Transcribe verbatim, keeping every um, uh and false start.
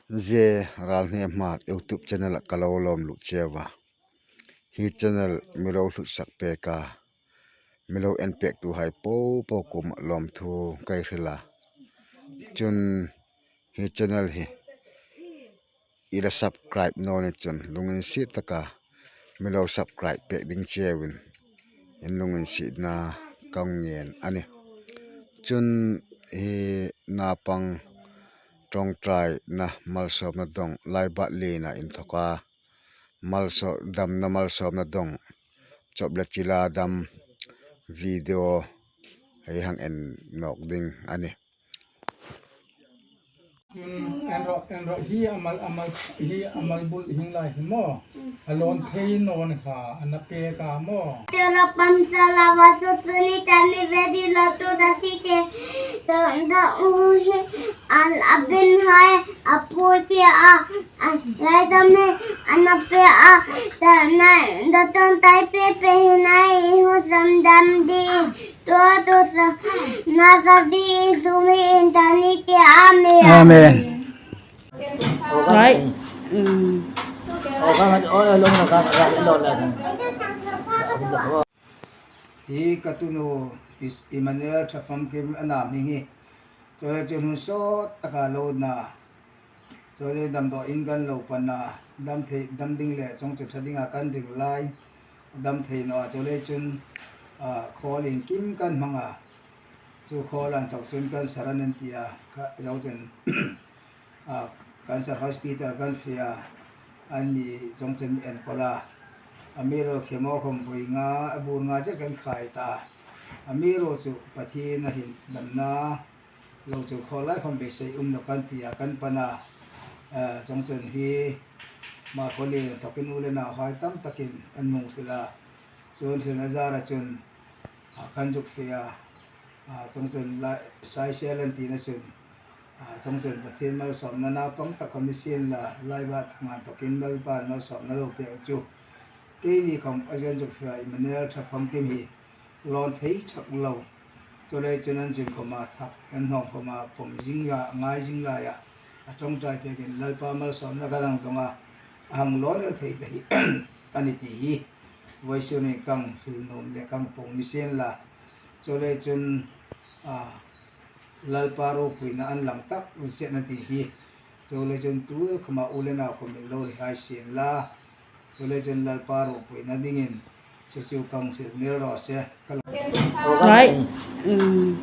Zia Ralhne Hmar YouTube channel-a ka lo lawm lut cheu a. Hi channel mi lo hlutsak pek a, mi lo en pektuhai popo kuomah lawmthu ka hril a. Chun hi channel hi i la subscribe naw ni chun lunginsiet taka mi lo subscribe pek ding cheu in, in lunginsietna ka ngen a nih. Chun hi naupang ṭawngṭaina malsawmna dawng Laibat Liena inthawka malsawm, damna malsawmna dawng, chawp le chila dam video ei hang en nawk ding a nih. Chun en rawh, en rawh, hi a mal, a mal, hi a mal bul hing lai hi maw? A lawn thei naw ni kha, a na pek a maw? Tela pamsala vasu suni tami vedi latu dasite. Da, da uhi al abin hai apul pe a, a lai dame a na pe a. Da na, da ton tai pe pe hinai ihu sam dam di. To to sa na sa di sumi intani ke. Amen. Amen. Right. Mm. Hi ka tunu is Emmanuel Thafamkim a na hming hi. Chuleiin chun hun sawt taka lo na. Chuleiin damdawiin kan lo pan a. Dam thei, dam ding le chawngchun ṭha dinga kan ring lai. Dam thei naw a, chuleiin chun, a, khawl inkim kan hmang a. Chu khawl inthawk chun cancer an ti a, ka, chawngchun, a, cancer hospital kan fe a, an mi chawngchun mi enkawl a. Amiruokchu khemo khawm buoi nga, a bur nga char kan khai ta. Amiruokchu Pathien a hin damna lo chu khawl lai khawm beisei um naw kan ti a, kan pan a. A, chawngchun hi Markhawlien inthawkin u le nauhai tam takin an hung hril a. Chun hrilna zara chun, a, kan zuk fe a. A, chawngchun la, Saisel an tina chun, a, chawngchun Pathien malsawmna naupang tak khawm ni sien la, Laibat Thanga inthawkin Lalpan malsawmna lo pek chu. Keini khawm a zuk fe a, Emmanuel Thafamkim hi lawn thei ṭhak lo. Chuleiin chun an zuk khawma thak, an hnawm khawma pawm zing a, ngai zing laia a ṭawngṭai pekin Lalpa malsawmna ka dang dong a, a hang lawn el thei ta hi a ni ti hi vawisun hin kan hril nuom le kan pawm ni sien la. Chuleiin chun, a, Lalpa ropuina an lang tak zel a ni ti hi. Chuleiin chun tu khawma u le nau khawmin lo ri hai sien la. Chuleiin chun Lalpa ropuina dingin chu chu kan hril nel raw se. Ka lo. Right. Mm.